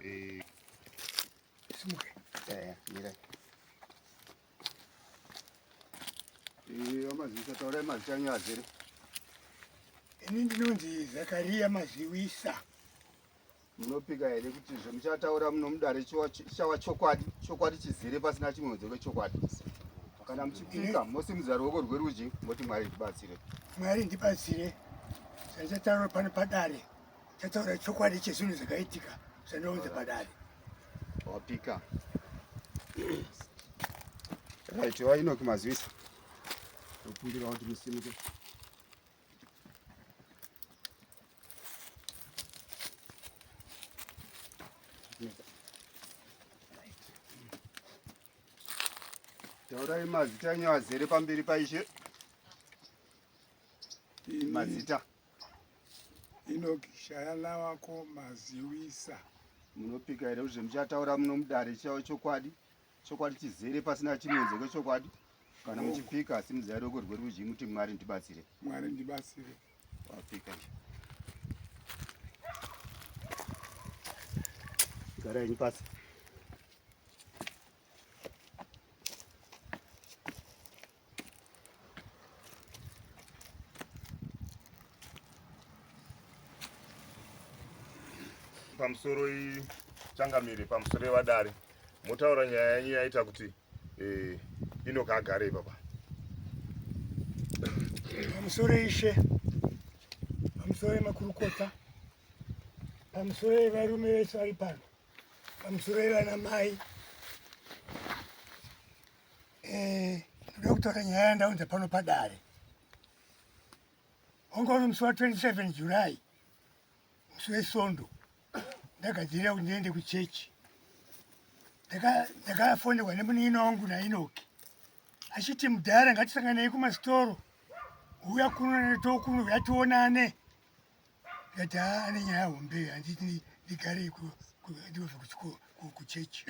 Eh. Simuke. Eh, mira. Eh, amazita taurai mazita anyu azere. Ini ndinonzi Zakaria Maziwisa. Munopika here kuti zvamuchataura muno mudare chichava chokwadi, chokwadi chizere pasina chimwe kunze kwechokwadi. Kana muchipika mosimudza ruoko rwerudyi moti Mwari ndibatsire. Mwari ndibatsire. Zvandichataura pano padare chataura chokwadi chezvinhu zvakaitika zvandaunza padare. Wapika. Right, wainoki mazivisa. Tokumbira kuti musimuke. Taurai mazita enyu azere pamberi paIshe. Mazita. Enoki Shayana wako Maziwisa. Munopika here kuti zvemuchataura muno mudare chaiwo chokwadi? Chokwadi chizere pasina chinonzi kwechokwadi. Kana muchipika asi mudzai ruoko rwerudyi muti Mwari ndibatsire. Mwari ndibatsire. Wapika. Garai henyu pasi. Pamusoro changamire, pamusoro yevadare, motaura nyaya yenyu yaita kuti eh, Enoch agare ipapa. Pamusoro ishe, pamusoro yemakurukota, pamusoro yevarume vese vari pano, pamusoro yevana mai. Eh, ndoda kutaura nyaya yandaunza pano padare. Wanga uri musi wa 27 July, musi weSondo, ndagadzirira kuti ndiende kuchechi. Ndakafonerwa nemunin'ina wangu naInoki achiti mudhara ngatisanganei kumasitoro, huya kuno netokuno, huya tionane. Ndikati haa ane nyaya hombe handiti ndigare ndikobva kuchechi.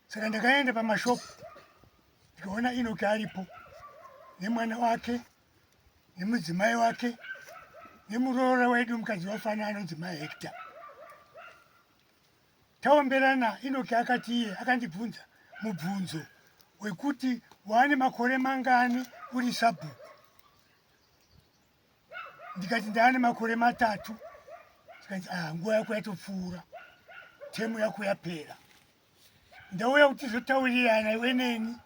Saka ndakaenda pamashopu ndikaona Inoki aripo nemwana wake nemudzimai wake nemuroora wedu mukadzi wafana anonzi mai Hector. Taomberana Inoki akati iye akandibvunza mubvunzo wekuti waane makore mangani uri sabhuku. Ndikati ndaane makore 3. Zvikanzi ah, nguva yako yatopfuura, temu yako yapera. Ndauya kuti tizotaurirana iwe neni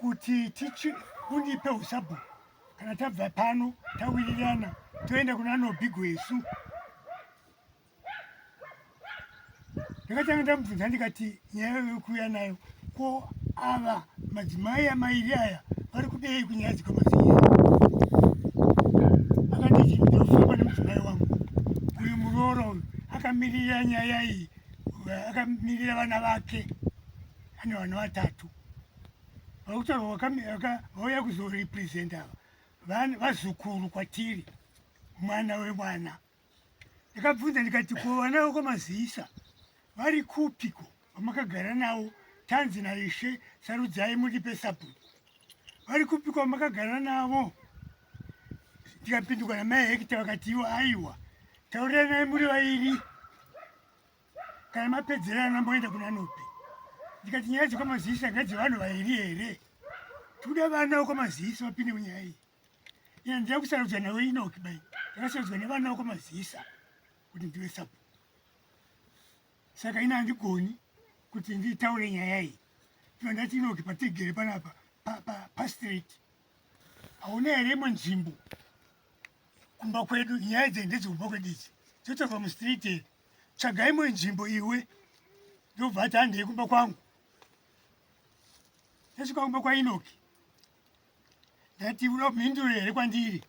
kuti tichi undipe usabhuku kana tabva pano tawirirana toenda kuna Nobigwesu. Ndakatanga ndamubvunza ndikati nyaya yekuuya nayo ko ava madzimai amairi aya vari kudei kunyaya dzekwaMaziya? Akanditi ndinofamba nemudzimai wangu uyu muroora uyu akamirira nyaya iyi, akamirira vana vake, ane vana 3 vakutaurwa vauya kuzorepresenta ava vazukuru kwatiri, mwana wemwana. Ndakabvunza ndikati ko vana vekwaMaziisa vari kupiko vamakagara navo? Tanzi naIshe sarudzai mundipe sabhuku. Vari kupiko vamakagara navo? Ndikapinduka namai Hekita vakati iwo aiwa, tauriranai muri vairi, kana mapedzerana mboenda kuna Nopi. Ndikati nyaya dzekwaMaziisa ngadzevanhu vairi here? Tikuda vana vekwaMaziisa vapinde munyaya iyi. Ina ndira kusarudzwa nawe Enoki bai. Ndakasarudzwa nevana vako Mazisa kuti ndive sabhuku. Saka ina handigoni kuti nditaure nyaya iyi. Ndibva ndati Enoki patigere panapa pa street. Hauna here imwe nzvimbo kumba kwedu? Nyaya idzi ndedzekumba kwedu idzi. Dzotaurwa mustreet here? Tsvaga imwe nzvimbo iwe. Ndobva ati handei kumba kwangu. Ndasvika kumba kwaEnoki. Ndati unomhindura here kwandiri?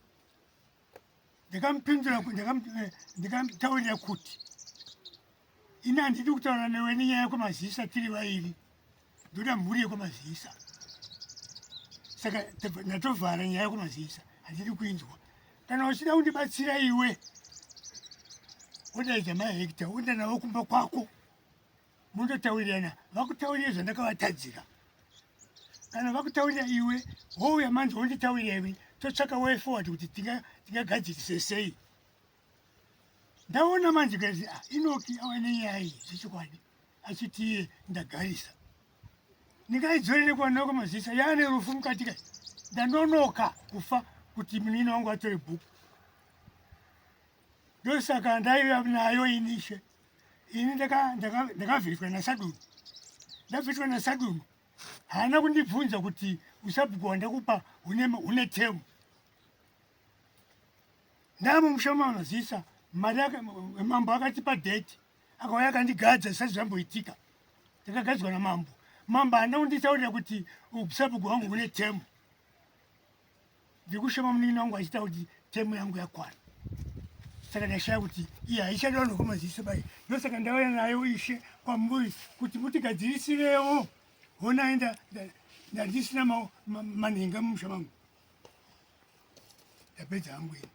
Ndikamupindura, ndikamutaurira kuti ini handidi kutaura newe nenyaya yekwaMazisa tiri vairi, ndoda mhuri yekwaMazisa. Saka ndatovhara nyaya yekwaMazisa, handidi kuinzwa. Kana uchida kundibatsira iwe, wodaidza mai Hector, woenda navo kumba kwako, mondotaurirana, vakutaurire zvandakavatadzira. Kana vakutaurira iwe, wouya manje wonditaurira iwe, totsvaka way forward kuti tingagadzirise sei. Ndaona manje kazi ah, Inoki awa nenyaya iyi zvechokwadi achiti iye ndagarisa. Ndingaidzorere kwana kwamazisa yaane rufu mukati kai. Ndanonoka kufa kuti munini wangu atore bhuku. Ndosaka ndaiva nayo ini ishe. Ini ndakavhitwa naSadunu. Ndavhitwa naSadunu. Haana kundibvunza kuti usabhuku wandakupa une temu. Ndamumusha mamazisa mari mambo akatipa date akauya akandigadza zvisati zvamboitika. Ndakagadzwa namambo. Mambo haana kunditaurira kuti usabhuku wangu une temu. Ndiri kushama munin'ina wangu achiita kuti temu yangu yakwana. Saka ndashaya kuti iye haichadi vanhu vekumaziso bai. Ndosaka ndauya nayo ishe kwamuri kuti mutigadzirisirewo. Honai ndandisina manhenga mumusha mangu. Ndapedza hangu ini.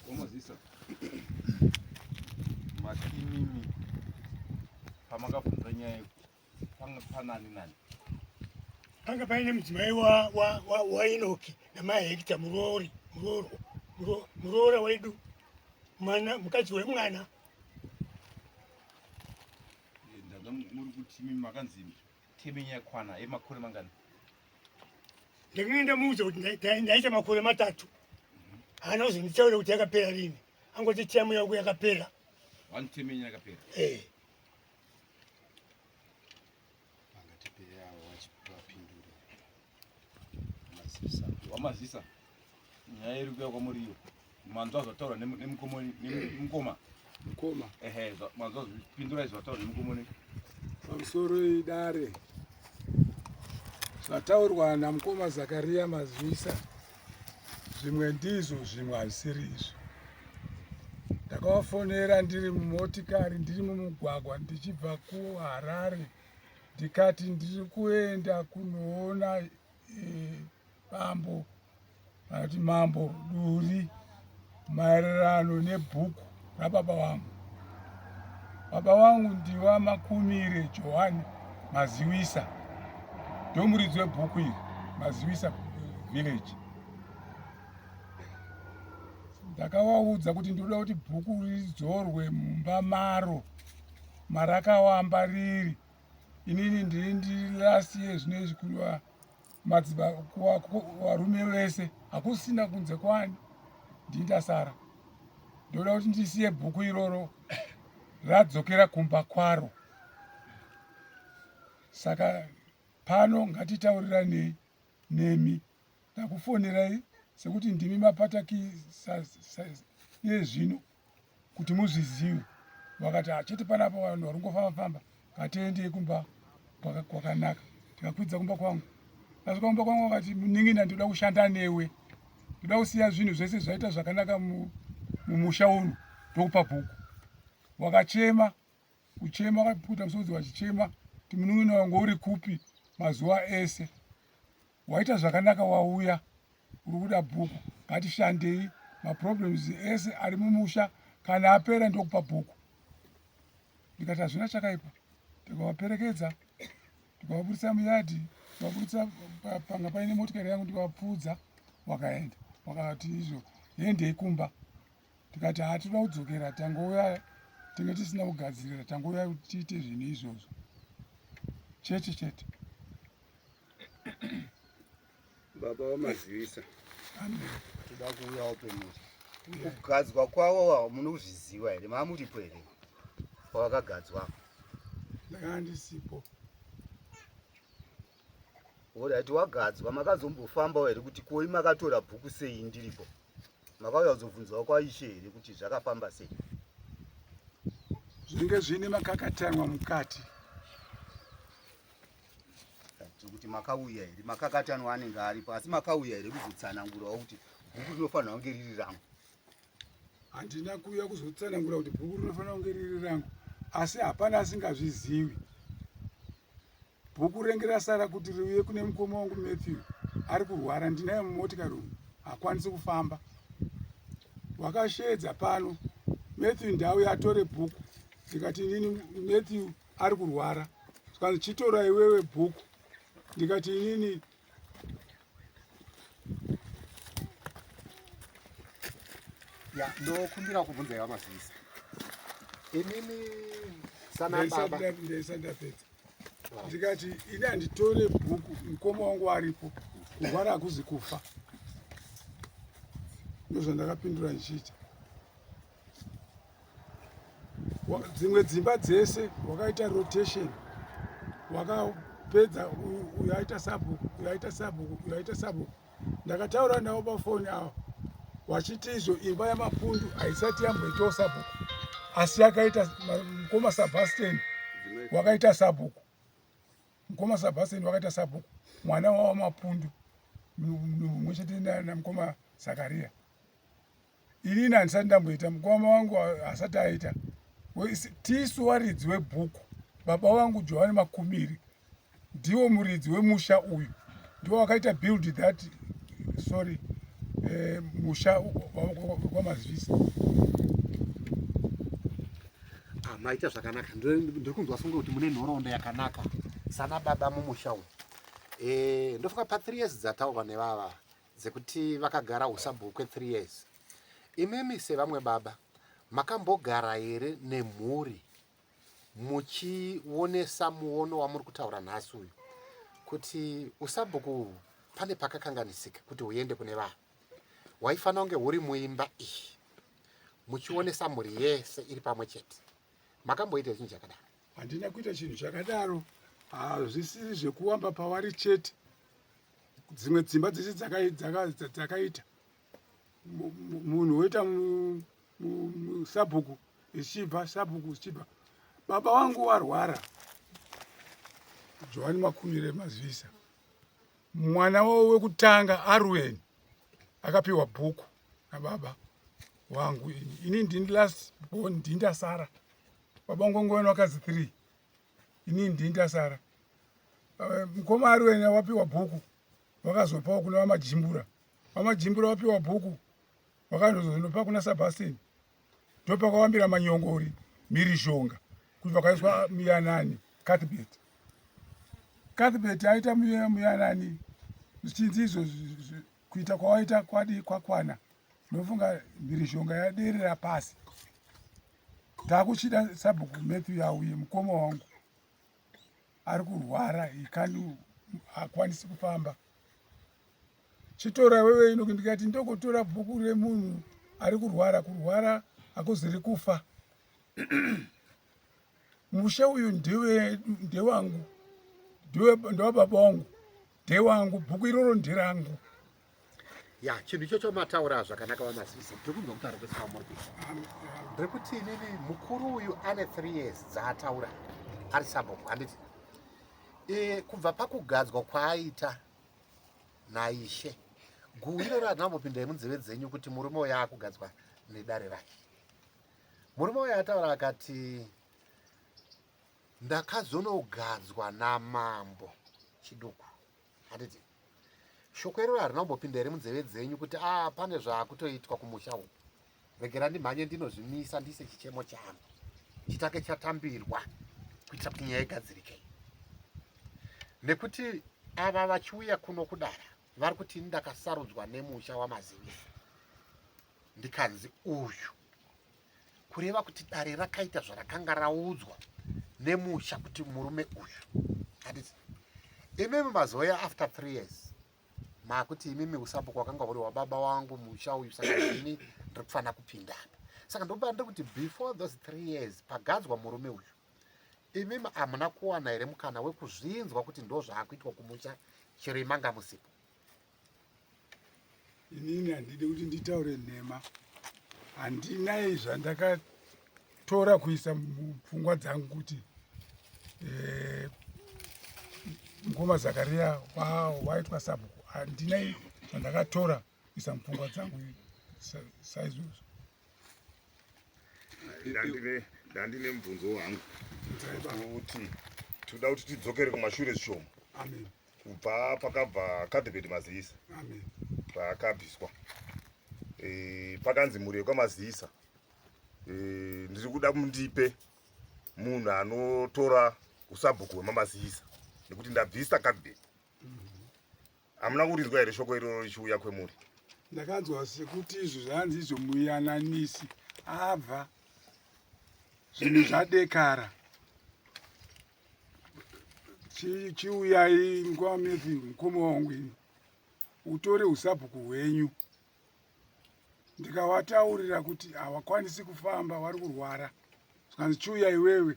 Wamazisa mati imimi pamakabvunza nyaya panga panani nani? Panga paine mudzimai waInoki namai Hekita muroori muroora wedu mwana mukadzi wemwana. Ndanga muri kuti imimi makanzi teme nyaya kwana yemakore mangani? Ndakanga ndamuudza kuti ndaita makore matatu. Haana kuzonditaura kuti yakapera rini. Angoti temu yangu yakapera. One teme yakapera. Eh. Wamazisa nyaya iri kuya kwamuri iyo manzwa zvataurwa nemukoma mukoma ehe manzwa pindurai zvataurwa nemukoma ne pamusoro idare zvataurwa namukoma Zakaria Mazwisa zvimwe ndizvo zvimwe hazvisiri izvo ndakavafonera ndiri mumotikari ndiri mumugwagwa ndichibva kuHarare ndikati ndiri kuenda kunoona e, bambo vanoti mambo Duri maererano nebhuku rababa vangu. Baba vangu ndiva Makumire Johani Maziwisa, ndomuridzi webhuku iri, Maziwisa Village. Ndakavaudza kuti ndinoda kuti bhuku ridzorwe mumba maro marakawamba riri. Inini ndiri ndiri last year zvino izvi kuva madzibaba varume vese hakusina kunze kwani ndini ndasara ndoda kuti ndisiye bhuku iroro radzokera kumba kwaro saka pano ngatitauriranei nemi ndakufonerai sekuti ndimi mapata iye zvino kuti muzvizive vakati hachete ah, panapa vanhu vari kungofamba famba ngatiendei kumba kwakanaka tikakwidza kumba kwangu ndasvika kumba kwangu vakati munin'ina ndinoda kushanda newe ndoda kusiya zvinhu zvese zvaita zvakanaka mumusha uno ndokupa bhuku wakachema kuchema wakapukuta musodzi wachichema kuti munin'ina wangu uri kupi mazuva ese waita zvakanaka wauya uri kuda bhuku ngatishandei maproblems ese ari mumusha kana apera ndokupa bhuku ndikati hazvina chakaipa ndikavaperekedza ndikavaburitsa muyadhi ndikavaburitsa panga paine motikari yangu ndikavapfuudza wakaenda wakati izvo hendei kumba tikati hatinoda kudzokera tangouya tinge tisina kugadzirira tangouya kuti tiite zvinhu izvozvo chete chete Baba vamazivisa toda kuuyawo pemuri. Kugadzwa kwavo munozviziva here? Mamuripo here pavakagadzwa? Ndakanga ndisipo. Orit wagadzwa makazombofambawo here kuti koi makatora bhuku sei ndiripo? Makauya kuzobvunzawo kwaishe here kuti zvakafamba sei? Zvinenge zviine makakatanwa mukati. Kuti makauya here makakatanwa anenge aripo asi makauya here kuzotsanangurawo kuti bhuku rinofanira kunge riri rangu? Handina kuuya kuzotsanangura kuti bhuku rinofanira kunge riri rangu asi hapana asingazvizivi. Bhuku renge rasara kuti riuye kune mukoma wangu Matthew ari kurwara ndinaye mumotikari umu hakwanisi kufamba. Wakasheedza pano Matthew ndauya atore bhuku ndikati inini Matthew ari kurwara zvikanzi chitora iwewe bhuku ndikati inini Ya, ndokumbira kubvunza iva mazivisa. Imimi sana baba. Ndaisa ndapedza. Ndikati ini handitore bhuku mukoma wangu aripo kurwara hakuzi kufa. Ndozvandakapindura ndichiita. Dzimwe dzimba dzese wakaita rotation wakapedza uyo aita sabhuku uyo aita sabhuku uyo aita sabhuku Ndakataura navo pafoni ava vachiti izvo imba yamapundu haisati yamboitawo sabhuku asi yakaita mukoma Sebastian wakaita sabhuku mukoma Sebastian wakaita sabhuku mwana wava mapundu mumwe chete namukoma Zakaria inini handisati ndamboita mukoma wangu hasati aita tisu waridzi webhuku baba wangu johani makumiri ndiwo muridzi wemusha uyu ndiwo wakaita build that sorry eh, musha wamazivisa ah, maita zvakanaka ndiri kunzwa songe kuti mune nhoroondo yakanaka sana baba mumusha umu eh, ndofunga pa three years dzataurwa nevava dzekuti vakagara usabhuku kwe three years imimi sevamwe baba makambogara here nemhuri muchionesa muono wamuri kutaura nhasi uyu kuti usabhuku uhu pane pakakanganisika kuti huende kune vanhu hwaifanira kunge huri muimba iyi muchionesa mhuri yese iri pamwe chete makamboita chinhu chakadaro handina kuita chinhu chakadaro hazvisiri zvekuwamba pavari chete dzimwe dzimba dzese dzakaita munhu woita sabhuku ichibva sabhuku ichibva baba wangu warwara johani makumire mazivisa mwana wavo wekutanga arwen akapiwa bhuku nababa wangu ini ini ndini last born ndini ndasara baba wangu wangu vakazi three ini ndini ndasara eh, mukoma arwen wapiwa bhuku vakazopawo kuna vamajimbura vamajimbura vapiwa bhuku vakazonopa kuna Sebastian ndopakawambira manyongori mhirizhonga kuti vakaiswa muyanani Cuthbert Cuthbert aita muyanani zvichinzi izvo kuita kwawaita kwadi kwakwana ndofunga mhirizhonga yaderera pasi takuchida sabhuku Matthew yauye mukoma wangu ari kurwara ikani hakwanisi kufamba chitora wewe ino ndikati ndokutora bhuku remunhu ari kurwara kurwara hakuziri kufa mushe uyu ndiwe ndewangu ndiwe ndewababa wangu ndewangu bhuku iroro nderangu ya chinhu ichocho mataura zvakanaka vamazivisa ndiri kunzwa kutaura kwese kwamuri kuita ndiri kuti inini mukuru uyu ane three years dzaataura ari sabhuku handiti e, kubva pakugadzwa kwaaita naishe guhu iroro harina kumbopinda munzeve dzenyu kuti murume uyo akugadzwa nedare rake murume uyo ataura akati ndakazonogadzwa namambo chiduku handiti shoko iroro harina kumbopinda here munzeve dzenyu kuti a ah, pane zvaakutoitwa kumusha uku regera ndimhanye ndinozvimisa ndiise chichemo changu chitange chatambirwa kuitira kuti nyaya igadzirike nekuti ava vachiuya kuno kudara vari kuti ini ndakasarudzwa nemusha wamazivisa ndikanzi uyu kureva kuti dare rakaita zvarakanga raudzwa nemusha kuti murume uyu handiti imimi mazoya after three years makuti imimi usabhuku wakanga uri wababa wangu musha uyu saka ini ndiri kufanira kupinda apa saka ndoba ndiri kuti before those three years pagadzwa murume uyu imimi hamuna kuwana here mukana wekuzvinzwa kuti ndo zvaakuitwa kumusha chero imanga musipo inini handidi kuti nditaure nhema handinai zvandakatora kuisa mupfungwa dzangu kuti eh, mukoma zakariya waitwa sabhuku handinai zvandakatora kuisa mupfungwa dzangu saizvozvo ndandine mubvunzo wangu kuti tinoda kuti tidzokere kumashure zvishoma kubva pakabva Cuthbert Maziisa paakabviswa e, pakanzi mhuri yekwaMaziisa e, ndiri kuda mundipe munhu anotora usabhuku hwemamaziisa nekuti ndabvisa Cuthbert hamuna kurinzwa here shoko iroro richiuya kwemuri? Ndakanzwa sekuti izvo zvanzi izvo muyananisi abva zvinhu zvadekara. Chiuyai nguva Matthew mukoma wangu ini utore usabhuku hwenyu. Ndikavataurira kuti hawakwanisi kufamba vari kurwara. Zvikanzi chiuya iwewe.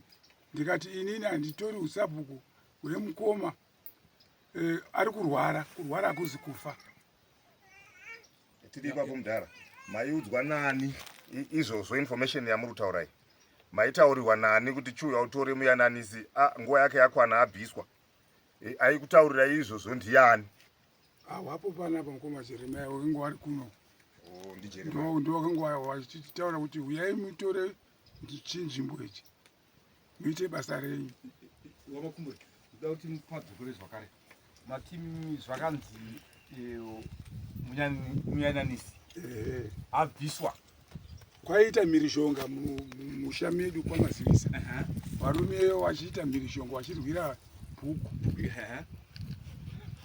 Ndikati inini handitori usabhuku hwemukoma eh, ari kurwara kurwara hakuzi kufa tiri ipapo mudhara maiudzwa nani izvozvo information yamuri kutaura iyi maitaurirwa nani kuti chiuya utore muyananisi nguva yake yakwana abviswa e, aikutaurirai izvozvo ndiyani hawapo panapa mukoma jeremia wakange wari kuno oh, ndo wakanga wachitaura kuti huyai mutore chinzvimbo ichi muite basa renyu wamakumburi ndoda kuti mupadzokore zvakare mati zvakanzi eh, muyananisi abviswa kwaita mhirizhonga mumusha medu kwamazivisa varume vachiita mhirizhonga vachirwira bhuku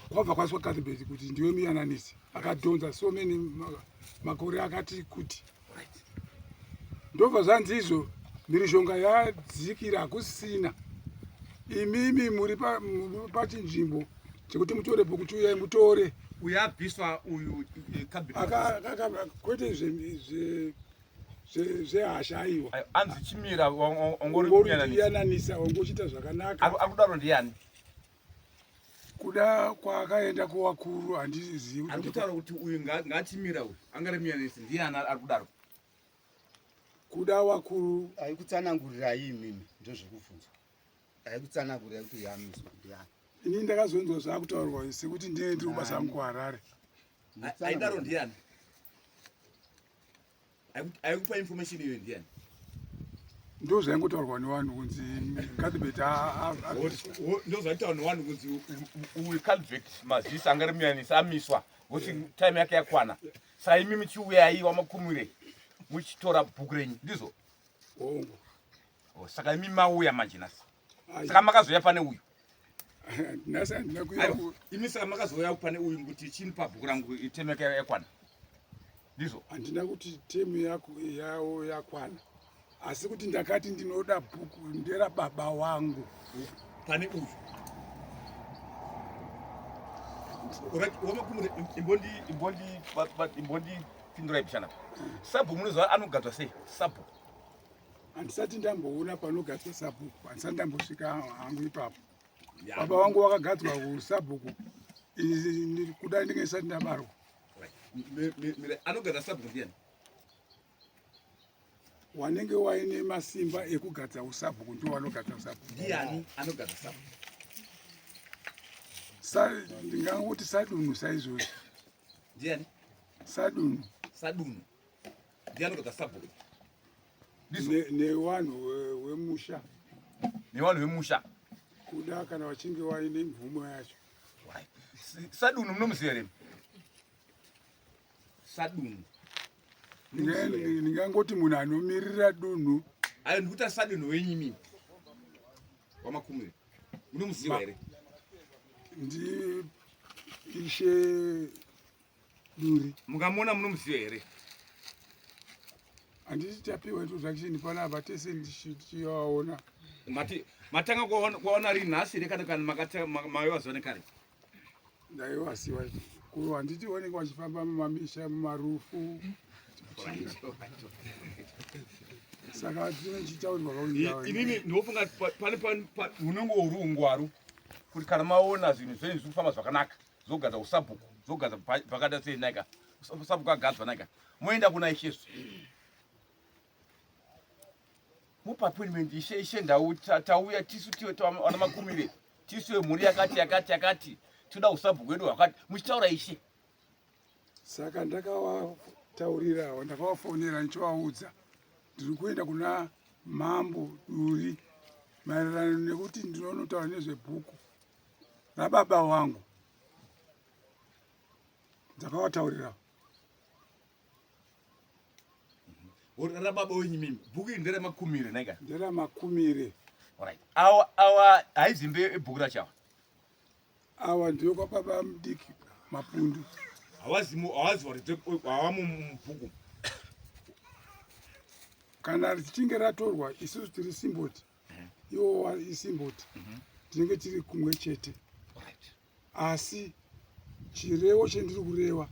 kwabva kwaiswa Cuthbert kuti ndiwe muyananisi akadhonza so many makore akati kuti ndobva zvanzi izvo mhirizhonga yadzikira hakusina imimi muri pachinzvimbo chekuti mutore pokuti uyai mutore uyu abviswa uyu eh, kwete zvehasha aiwa anzi chimira ongoriyananisa ongochiita zvakanaka akudaro ndiyani kuda kwaakaenda kuwakuru handizivi ari kutaura kuti uyu ngaachimira uyu angari muyanisi ndiyani ari kudaro kuda wakuru aikutsanangurirai imimi ndozvekubvunzwa aikutsanangurirai kuti yamiswa ndiyani ini ndakazonzwa zvakutaurwa sekuti ndiye ndiri kubasa angu kuharare aidaro ndiyani aikupa information iyoyo ndiyani ndo zvaingotaurwa nevanhu kunzi Cuthbert ndo zvaitaurwa nevanhu kunzi uyu Cuthbert Mazisi anga ari muyanisi amiswa kuti time yake yakwana saka imi muchiuyai wamakumire muchitora bhuku renyu ndizvo hongu oh, saka imi mauya manje nhasi saka makazouya pane uyu nhasi handina kuuya imi saka makazouya pane uyu kuti chini pabhuku rangu temu yake yakwana ndizvo handina kuti temu yako yawo yakwana asi kuti ndakati ndinoda bhuku ndera baba wangu pane uyu imbondipindurai bishana sabhuku munoziva anogadzwa sei sabhuku handisati ndamboona panogadzwa sabhuku handisati ndambosvika hangu ipapo baba vangu vakagadzwa kusabhuku kuda ndinge ndisati ndabarwa anogadza sabhuku ndiyani wanenge waine masimba ekugadza usabhuku ndiwo wanogadza usabhuku ndiyani anogadza sabhuku ndingangoti sadunhu saizvozvi ndiyani sadunhu sadunhu ndiye anogadza sabhuku nevanhu wemusha nevanhu vemusha kuda kana vachinge waine mvumo yacho sadunhu munomuziva here sadunhu ndingangoti munhu anomirira dunhu ayo ndikuti sadunhu wenyu imimi wamakumire munomuziva here ndi ishe Duri. Mukamuona munomuziva here? Handiti tapiwa introduction panapa tese ndichivaona. Mati matanga kuona rini nhasi here kana kana makatanga maivaziva nekare? Ndaivaziva ko handiti vanenge vachifamba mumamisha mumarufu. Saka tinenge tichitaurirwa inini ndinofunga pane unenge uri ungwaru kuti kana maona zvinhu zvenyu zviri kufamba zvakanaka zogadza usabhuku zogadza pakada sei naika usabhuku agadzwa naika moenda kuna ishesu mupa appointment ishe ishe ndau tauya tisu tiwe ana makumire tisu yemhuri yakati yakati yakati toda usabhuku wedu hwakati muchitaura ishe saka ndakawataurirawo ndakawafonera ndichivaudza ndiri kuenda kuna mambo duri maererano nekuti ndinonotaura nezvebhuku rababa wangu ndakawataurira rababa wenyu mimi bhuku iri nderemakumire naika nderamakumire right awa awa haizimbe bhuku racho awa awa ndiyo kwababa mudiki mapundu Hawazi hawamo mubhuku. Kana richinge ratorwa isusu tiri simboti, iwo isimboti, tinenge tiri kumwe chete. Asi chirevo chendiri kureva,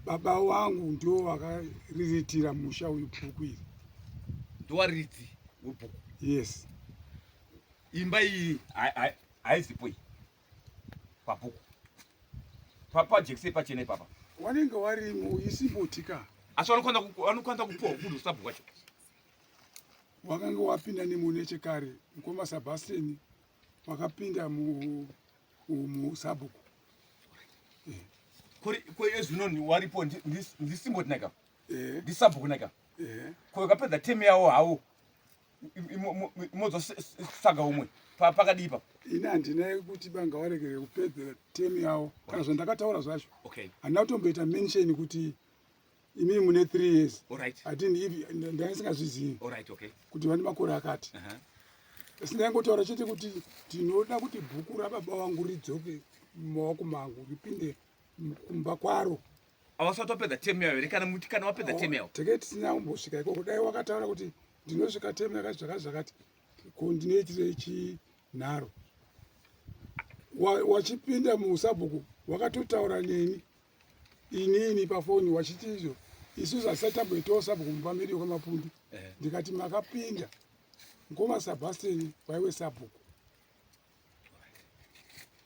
baba wangu ndiwo vakariritira musha uyu bhuku iri. Ndowaridzi webhuku? Yes. Imba iyi haizipo iyi pabhuku pajekisei pachena ipapa. Wanenge warimo isimbotika. Asi vanokwanisa kupuwa kudu sabhuku wacho. Wakanga wapinda nemune chekare mukoma Sebastian wakapinda musabhuku. Ko ezvino waripo ndisimboti naika ndisabhuku naika ko vakapedza temu yawo hawo mozosaga umwe pakadii pa? Ini handina kuti banga waregere kupedzera temu yawo kana zvandakataura zvacho. Handina kutomboita mention kuti imi mune 3 years. Hatini ndaisingazvizivi kuti vane makore akati. Asi ndaingotaura chete kuti ndinoda kuti bhuku rababa vangu ridzoke mumaoko mangu, ripinde kumba kwaro. Awasati wapedza temu yawo here? Kana muti kana wapedza temu yawo? Tenge tisina kumbosvika ikoko. Dai wakataura kuti ndinosvika temu yakati zvakati zvakati, ko ndinoitirei chinharo? Wachipinda muusabhuku wakatotaura neni inini pafoni wachiti izvo isusu hasisati tamboitawo sabhuku mumba medu yekwaMapundu. Ndikati makapinda ngoma Sebastian waiwe sabhuku.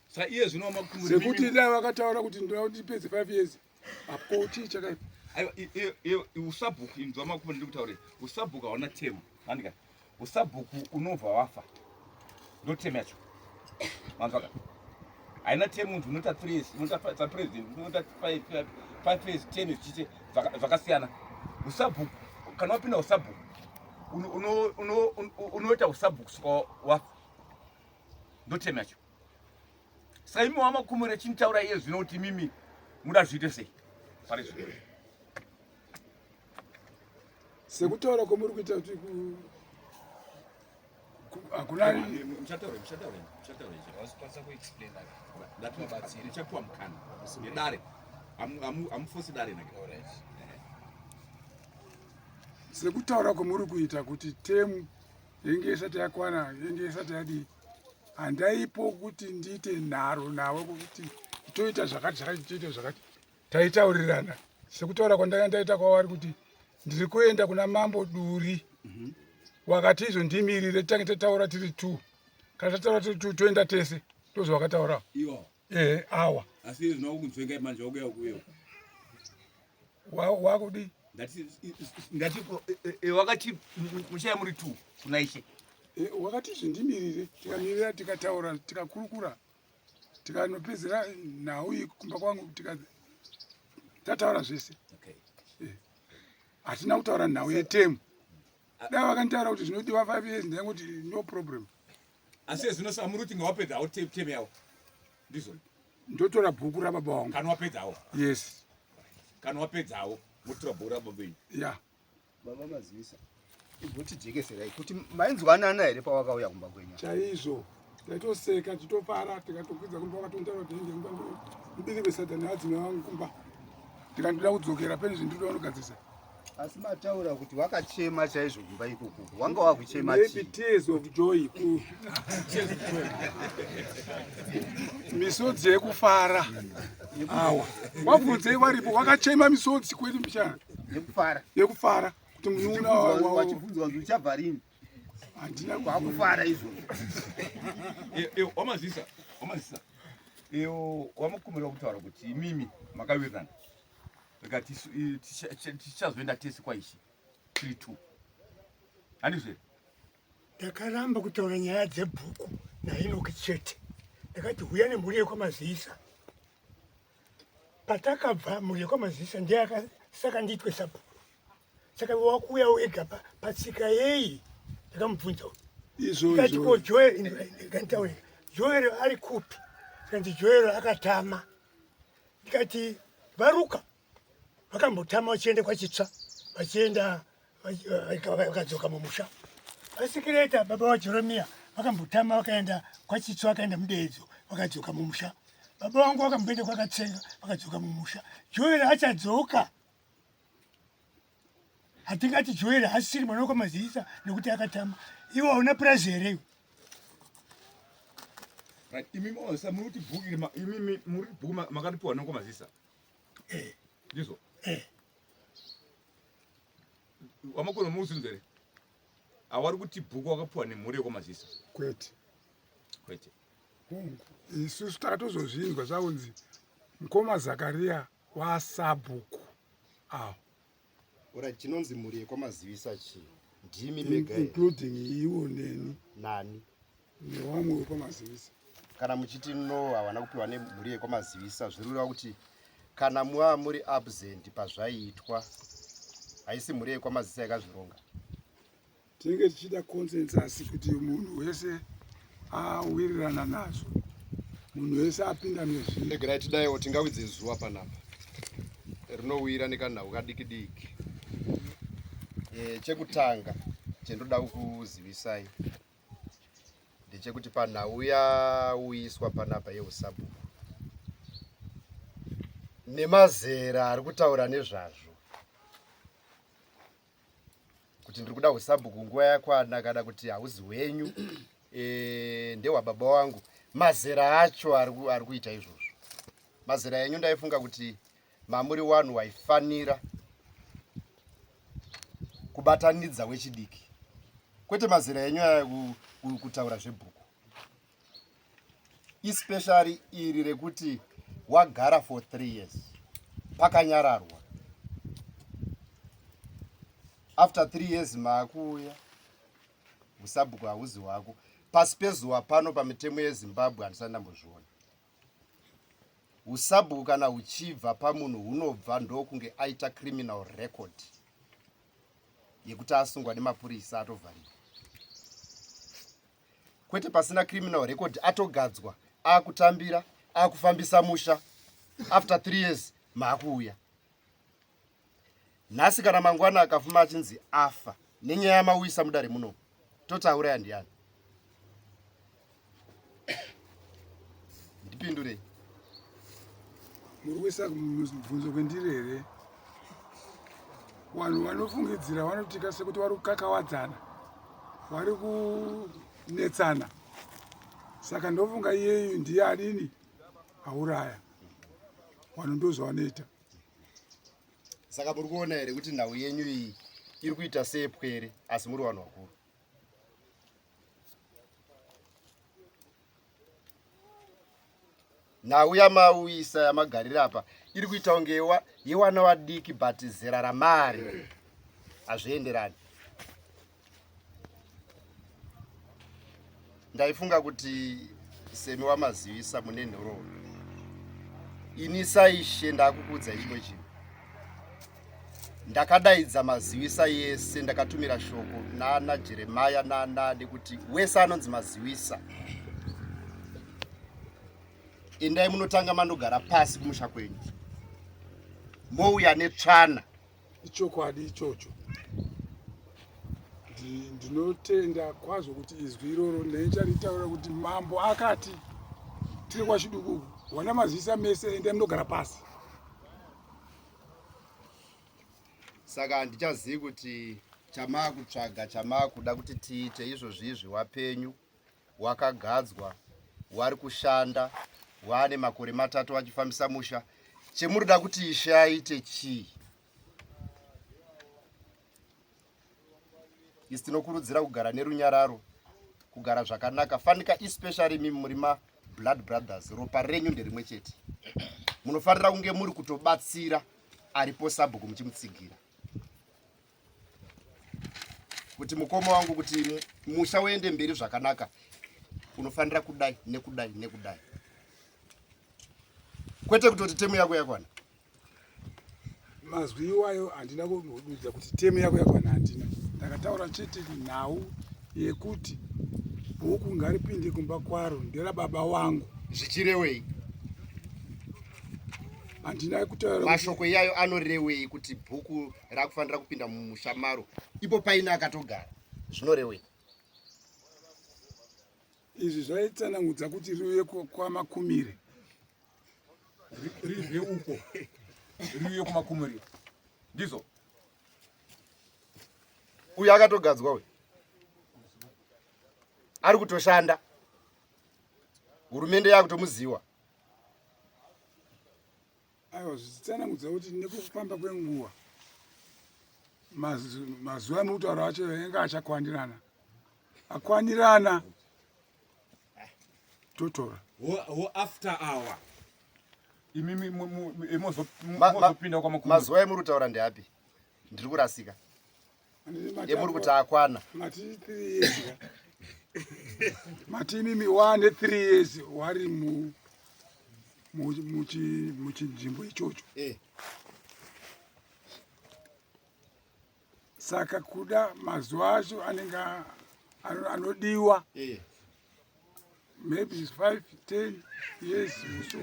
Saka iye zvino wamakumuri sekuti dai vakataura kuti ndoda kuti ndipedze 5 years apo chii chakaipa? Aiwa, usabhuku inzwa makumuri ndiri kutaurira. Usabhuku hauna temu. Handika. Usabhuku unobva wafa. Ndo temu yacho. Manzwaka. Haina temu munhu unoita 3 years, unoita 5 president, unoita 5 years, 10 years chiche zvakasiyana. Usabhuku kana wapinda usabhuku unoita usabhuku kusvika wafa. Ndo temu yacho. Saka imi wamakumure chinitaura iye zvino kuti mimi muda zviite sei pari zvino? Sekutaura kwamuri kuita kuti hakuna Muchapiwa mukana nedare, hamufosi dare nake. Sekutaura kwamuri kuita kuti temu yenge isati yakwana, yenge isati yadii, handaipo kuti ndiite nharo nawe kuti toita zvakati zvakati toita zvakati. Taitaurirana sekutaura kwandanga ndaita kwavari kuti ndiri kuenda kuna Mambo Duri. Wakati izvo ndimirire titange tataura tiri two, kana tataura tiri two toenda tese. Ndozvawakataura ehe awa. Asi izvo zvakunzvenga manje wakuya kuyo. Wakudi Ngati wakati muchaya muri two kuna ishe. Wakati izvi ndimirire, tikamirira, tikataura, tikakurukura, tikanopedzera nhau iyi kumba kwangu, tataura zvese. Hatina kutaura nhau yetemu. Dai vakanditaura kuti zvinodiwa 5 years ndaingoti no problem. Asi zvino samuri kuti ngawapedzawo temu yawo ndizvo? Ndotora bhuku rababa wangu kana wapedzawo. Yes. Kana wapedzawo motora bhuku rababa venyu. Ya. Baba Mazivisa, imbotijekeserai kuti mainzwanana here pawakauya kumba kwenyu? Chaizvo, taitoseka tichitofara, tikatokwidza kumba wakatontaura kuti ende kumba ndibike besadza nevadzimai vangu kumba, ndikandoda kudzokera pane zvindinoda kunogadzirisa. Asi mataura kuti wakachema chaizvo kumba ikoko, wanga wakuchema Maybe tears of joy, misodzi yekufara. Awa wabvunzei waripo wakachema misodzi kwedu mbichana yekufara, yekufara kuti munun'una wachibvunzwa kuti uchabva rini? Handina. Kwakufara izvo. Wamazisa, wamazisa iyo wamukumira kutaura kuti imimi makawirirana rikati tichazoenda tese kwaishe tiri two, handizvo here? Ndakaramba kutaura nyaya dzebhuku naInoki chete. Ndakati huya nemhuri yekwaMazivisa. Patakabva mhuri yekwaMazivisa ndiye saka ndiitwe sabhuku. Saka wakuuya wega patsika yei? Ndakamubvunza izvo. Ndikati ko Joel, ndikanditaurira Joel ari kupi? Ndikanzi Joel akatama. Ndikati varuka vakambotama vachienda kwaChitsva, vachienda vakadzoka mumusha. Vasikireta baba vaJeremiya vakambotama vakaenda kwaChitsva, vakaenda muDeedzo, vakadzoka mumusha. Baba vangu vakamboenda kwakatsenga vakadzoka mumusha. Joel achadzoka. Hatingati Joel hasisiri mwana wekwaMazivisa nekuti akatama. Iwe hauna purazi here iwe? Right, imi mose muri kuti bhuku iri imi muri bhuku makaripiwa nekwamazisa. Eh. Ndizvo? Eh. Wamakona muzinzere. Awari kuti bhuku wakapiwa nemhuri yekwamazisa. Kwete. Kwete. Hongu, isusu takatozozvinzwa zvakunzi mukoma Zakaria wasabhuku awo. Ora chinonzi mhuri yekwaMazivisa chii? Ndimi mega here? Including iwo neni. Nani? Nevamwe vekwaMazivisa. Kana muchiti no hawana kupiwa nemhuri yekwaMazivisa zviri kureva kuti kana muva muri absent pazvaiitwa haisi mhuri yekwaMazivisa yakazvironga. Tinenge tichida consensus kuti munhu wese awirirana nazvo, munhu wese apinda nezviri. Regerai tidaiwo tingawidze zuva panapa rinowira nekanhau kadiki diki. E, chekutanga chendoda kukuzivisai ndechekuti panhau yauyiswa panapa yeusabhuku nemazera ari kutaura nezvazvo kuti ndiri kuda usabhuku nguva yakwana kana kuti hauzi hwenyu e, ndehwababa wangu mazera acho ari kuita izvozvo mazera enyu ndaifunga kuti mamuri wanhu waifanira kubatanidza wechidiki kwete mazera enyu aya kutaura zvebhuku especially iri rekuti wagara for three years pakanyararwa after three years maakuuya usabhuku hauzi hwako pasi pezuva pano pamitemo yezimbabwe handisati ndambozviona usabhuku kana huchibva pamunhu hunobva ndokunge aita criminal record yekuti asungwa nemapurisa atovhariwa kwete pasina criminal record atogadzwa akutambira akufambisa musha after three years maakuuya nhasi kana mangwana akafuma achinzi afa nenyaya yamauyisa mudare muno toti auraya ndiyani ndipindurei muri kuisa mubvunzo kwendiri here vanhu vanofungidzira vanotika sekuti vari kukakawadzana vari kunetsana saka ndofunga iyeyu ndiye adini auraya vanhu ndozvavanoita saka muri kuona here kuti nhau yenyu iyi iri kuita seyepwere asi muri vanhu vakuru nhau yamauyisa yamagarira apa iri kuita kunge yewana wadiki but zera ramari hazvienderani ndaifunga kuti semi wamazivisa mune nhoroondo ini saishe ndakukuudzai chimwe chinhu ndakadaidza maziwisa yese ndakatumira shoko nana jeremaya nanani kuti wese anonzi maziwisa endai munotanga manogara pasi kumusha kwenyu mouya netsvana Ichokwadi ichocho. Ndinotenda kwazvo kuti izwi iroro ndicharitaura kuti mambo akati tiri kwachiduku wana mazisa mese endai munogara pasi. Saka handichazivi kuti chamaakutsvaga chamaakuda kuti tiite izvozvi izvi wapenyu wakagadzwa wari kushanda waane makore matatu vachifambisa musha chemurida kuti ishe aite chii isi tinokurudzira kugara nerunyararo kugara zvakanaka fanika especially imi muri mablood brothers ropa renyu nderimwe chete munofanira kunge muri kutobatsira aripo sabhuku muchimutsigira kuti mukoma wangu kuti musha uende mberi zvakanaka unofanira kudai nekudai nekudai kwete kutoti temu yako yakwana mazwi iwayo handina kududza kuti temu yako yakwana handina ndakataura chete nhau yekuti bhuku ngaripinde kumba kwaro nderababa wangu zvichirewei handina kutaura mashoko iyayo anorewei kuti bhuku rakufanira kupinda mumusha maro ipo paine akatogara zvinorewei izvi zvaitsanangudza kuti riuye kwamakumire. Ribve uko riuye kumakumuriro. Ndizvo. Uyu akatogadzwa uyu. Ari kutoshanda. Hurumende yakutomuziwa. Aiwa zvichitsanangudza kuti nekufamba kwenguva mazuva emutauro acho ainge achakwanirana akwanirana totora ho after hour imimi mozopinda kwamakuru mazuva emuri kutaura ndeapi ndiri kurasika emuri kuti akwana mati 3 years mati imimi wane 3 years wari mu muchinzvimbo ichocho eh. Saka kuda mazuva acho anenge anodiwa eh. maybe is 5 10 years so.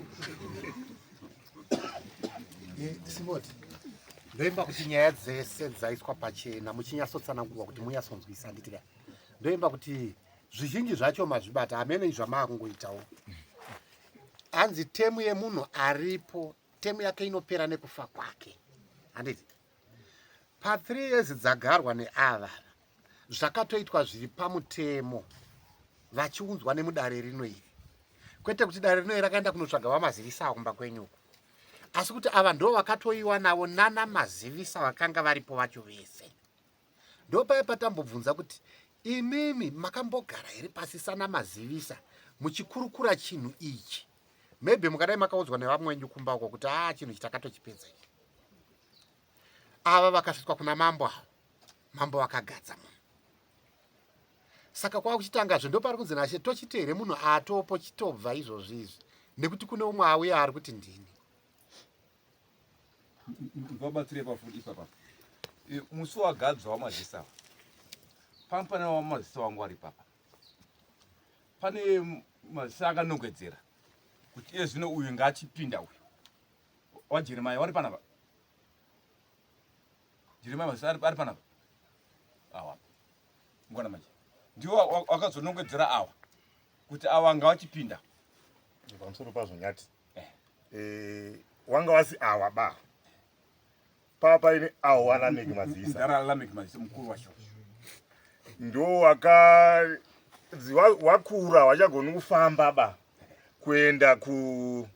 Eh, Simboti ndoimba kuti nyaya dzese dzaiswa pachena muchinyatsotsanangurwa kuti munyatsonzwisa handiti ka ndoimba kuti zvizhinji zvacho mazvibata hamene zvamaakungoitawo hanzi temu yemunhu aripo temu yake inopera nekufa kwake handiti Pa 3 years dzagarwa neava zvakatoitwa zviri pamutemo vachiunzwa nemudare rino iri kwete kuti dare rino iri rakaenda kunotsvaga vamazivisa kumba kwenyu uko asi kuti ava ndo vakatoiwa navo nana mazivisa vakanga varipo vacho vese ndopaya patambobvunza kuti imimi makambogara here pasi sana mazivisa muchikurukura chinhu ichi maybe mukadai makaudzwa nevamwe wenyu kumba uko kuti a ah, chinhu ichi takatochipedza ichi ava vakasvitswa kuna mambo ava mambo vakagadza munhu saka kwava kuchitangazve ndopari kunzi nashe tochiti here munhu atopo chitobva izvozvi izvi nekuti kune umwe auya ari kuti ndini vabatsire pafuti ipapa e, musi wagadzwa wamazisa ava panga pane wamazisa wangu ari papa pane mazisa akanongedzera kuti iye zvino uyu ngaachipinda uyu wajeremaya wari panapa jeremaya mazisa ari panapa awa ngona manje ndiwo wakazonongedzera awa kuti awa ngawachipinda pamusoro pazvo nyati eh. Eh, wanga wasi awa ba pava paine awo walameki mazisa lameki mazisa mukuru wacho ndo wakazi wakura wachagoni kufamba ba kuenda ku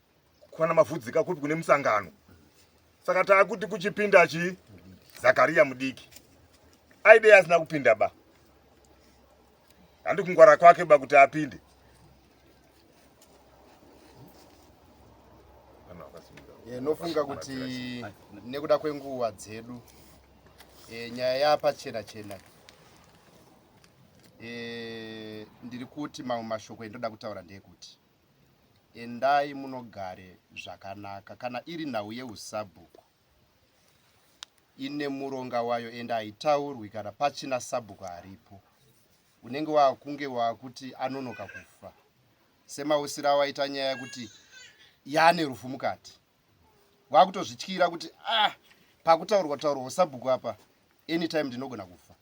kwana mavhudzika kupi kune musangano saka taakuti kuchipinda chi zakariya mudiki aidei asina kupinda ba handi kungwara kwake ba kuti apinde Eh, nofunga kuti nekuda kwenguva dzedu e, nyaya yapachena chena e, ndiri kuti mamwe mashoko endoda kutaura ndeyekuti endai munogare zvakanaka kana iri nhau yeusabhuku ine muronga wayo ende haitaurwi kana pachina sabhuku aripo unenge wakunge wakuti anonoka kufa semausira awaita nyaya yekuti yane rufu mukati wakutozvityira kuti ah pakutaurwa taurwa usabhuku apa anytime ndinogona kufa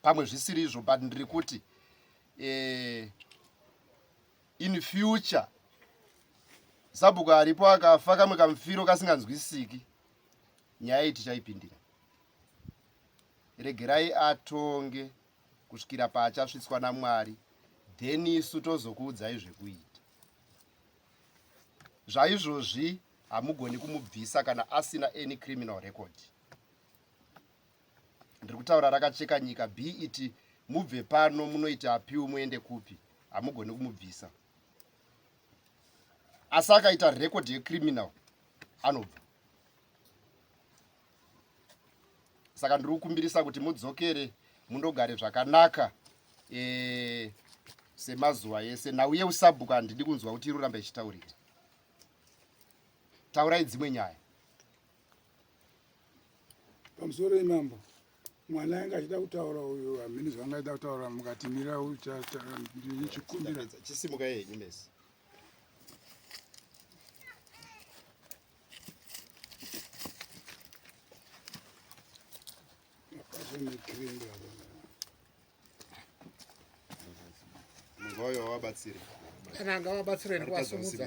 pamwe zvisiri izvo but ndiri kuti eh, in future sabhuku aripo akafa kamwe kamufiro kasinganzwisisiki nyaya iyi tichaipindira regerai atonge kusvikira paachasvitswa namwari then isu tozokuudzai zvekuita zvaizvozvi hamugoni kumubvisa kana asina any criminal record ndiri kutaura rakacheka nyika be it mubve pano munoita apiu muende kupi hamugoni kumubvisa asi akaita record yecriminal anobva saka ndiri kukumbirisa kuti mudzokere mundogare zvakanaka e, semazuva ese nhau yeusabhuku handidi kunzwa kuti iri kuramba ichitaurika taurai dzimwe nyaya pamusoro imambo mwana ainge achida kutaura uyu hamini zvanga achida kutaura mukati mira chikumbira chisimuka yenyu mesi Munhu wayo wabatsire. Kana angavabatsire nekuvasimudza.